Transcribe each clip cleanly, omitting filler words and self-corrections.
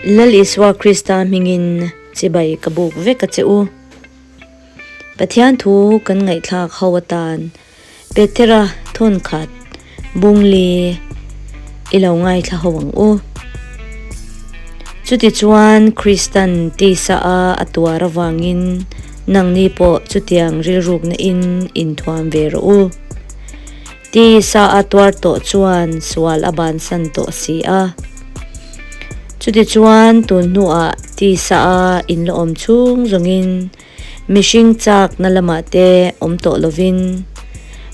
Lal Isua Krista hmingin chibai ka buk vek a che u. Pathian thu kan ngaihthlak ho atan Petera thawnkhat bungli i lo ngaithla ho ang u. Chutichuan Kristan tisa a a tuar avangin nangni pawh chutiang rilrukna in inthuam ve rawh u. Tisa a tuar tawh chuan sual a bansan tawh si a. Chutichuan tun hnuah tisa a in la awm chhung zawngin mihring chakna lamah te awm tawh lovin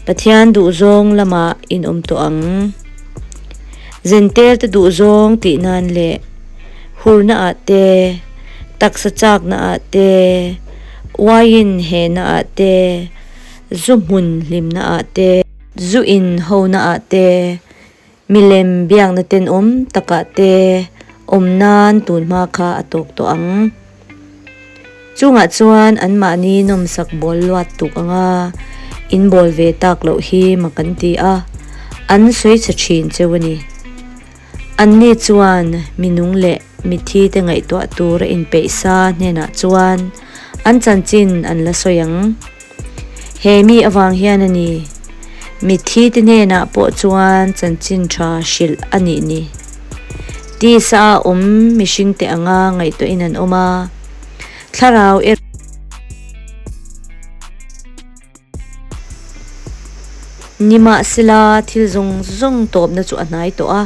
Pathian duhzawng lamah in awm tawh ang. Zentel te duhzawng tih nan leh hurna ah te, taksa chakna ah te, uaiin hehna ah te, zu hmun hlimna ah te, zu in hona ah te, Milem biakna tenawm takah te awm nan tun hma kha a tawk tawh ang. Chungah chuan anmahni nawmsak bawl luat tuk anga in bawl ve tak loh hi mak an ti a, an sawi chhe thin cheu a ni. Anni chuan mi nung leh mithi te ngaihtuah tur a inpeih sa hnenah chuan an chanchin an la sawi ang. He mi avang hian a ni, mitthi te hnenah pawh chuan chanchin tha hrilh a nih ni. Tisa a awm mihring te anga ngaihtuahin an awm a, thlarau erawh Nimahsela thil zawng zawng tawpna chu a hnai tawh a,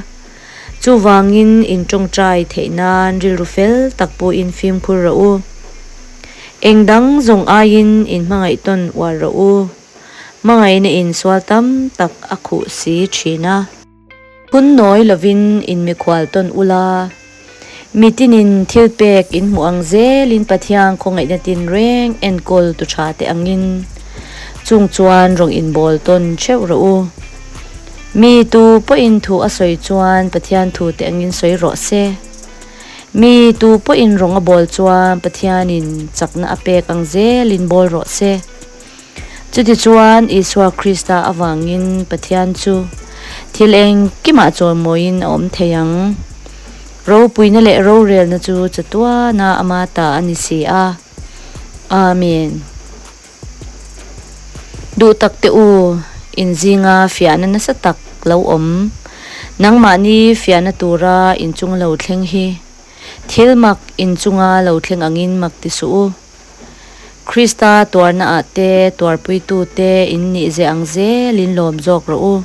chuvangin in tawngtai theih nan rilru fel tak pawhin fimkhur rawh u. Eng dang zawng aiin in hmangaih tawn uar rawh u. Hmangaihna in sual tam tak a khuh si thin a. Hun nawi lovin in mikhual tawn ula, mitinin thil pek in hmuh ang zelin Pathian khawngaihna tinreng enkawl tu tha te angin chung chuan rawng inbawl tawn theuh rawh u. Mi tu pawhin thu a sawi chuan Pathian thu te angin sawi rawh se. Mi tu pawhin rawng a bawl chuan Pathianin chakna a pek ang zelin bawl rawh se. Chutichuan Isua Krista avangin Pathian chu thil engkimah chawimawiin a awm thei ang. Ropuina leh rorelna chu chatuana ama ta a ni si a. Amen. Duh tak teh u, inzinga fiahna nasa tak lo awm. Nangmahni fiahna tura inchunga lo thleng hi thil mak inchunga lo thleng angin mak ti suh u. Krista tuarna ah te tuarpuitu te in nih ze ang zelin lawm zawk rawh u.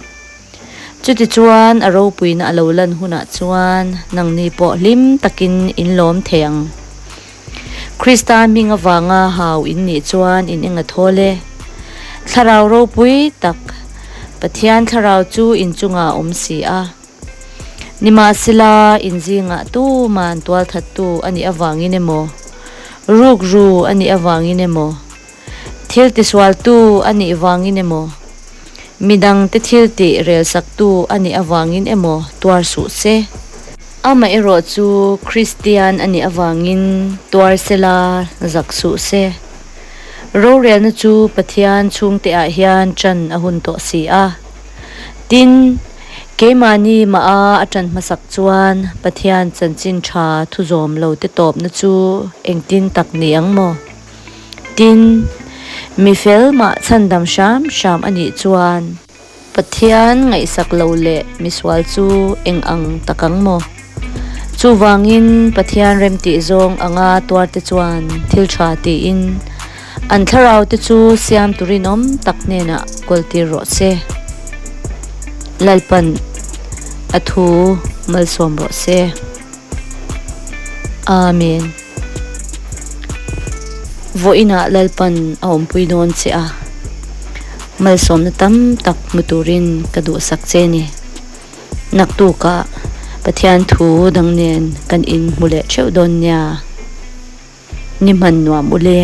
Chutichuan a ropuina a lo lan hunah chuan nangni pawh hlim takin in lawm thei ang. Krista hming avanga hau in nih chuan in eng a thawl e. Thlarau ropui tak, Pathian thlarau chu in chungah a awm si a. Nimahsela, in zingah tuman tualthattu a nih avangin emaw, rukru a nih avangin emaw, thil tisualtu a nih vangin emaw, midangte thil tih relsaktu a nih avangin emaw tuar suh se. Amaherawh chu Kristian a nih avangin tuar sela zak suh se. Rorelna chu Pathian chhungteah hian ṭan a hun tawh si a. Tin, keimahni mah a a ṭan hmasak chuan Pathian chanchin ṭha thu zawm lo te tawpna chu engtin tak ni ang maw? Tin, mi fel mah chhandam hram hram a nih chuan, Pathian ngaihsak lo leh misual chu eng ang tak ang maw? Chuvangin Pathian remtih zawng anga tuarte chuan thil tha tiin an thlarau te chu siam turinawm tak hnenah kawltir rawh se. Lalpan a thu malsawm rawh se. Amen. Vawiinah Lalpan a awmpui dawn che a, malsawmna tam tak hmu turin ka duhsak che ni. Naktukah Pathian thu dang nen kan inhmu leh theuh dawn nia. Ni hman nuam u le.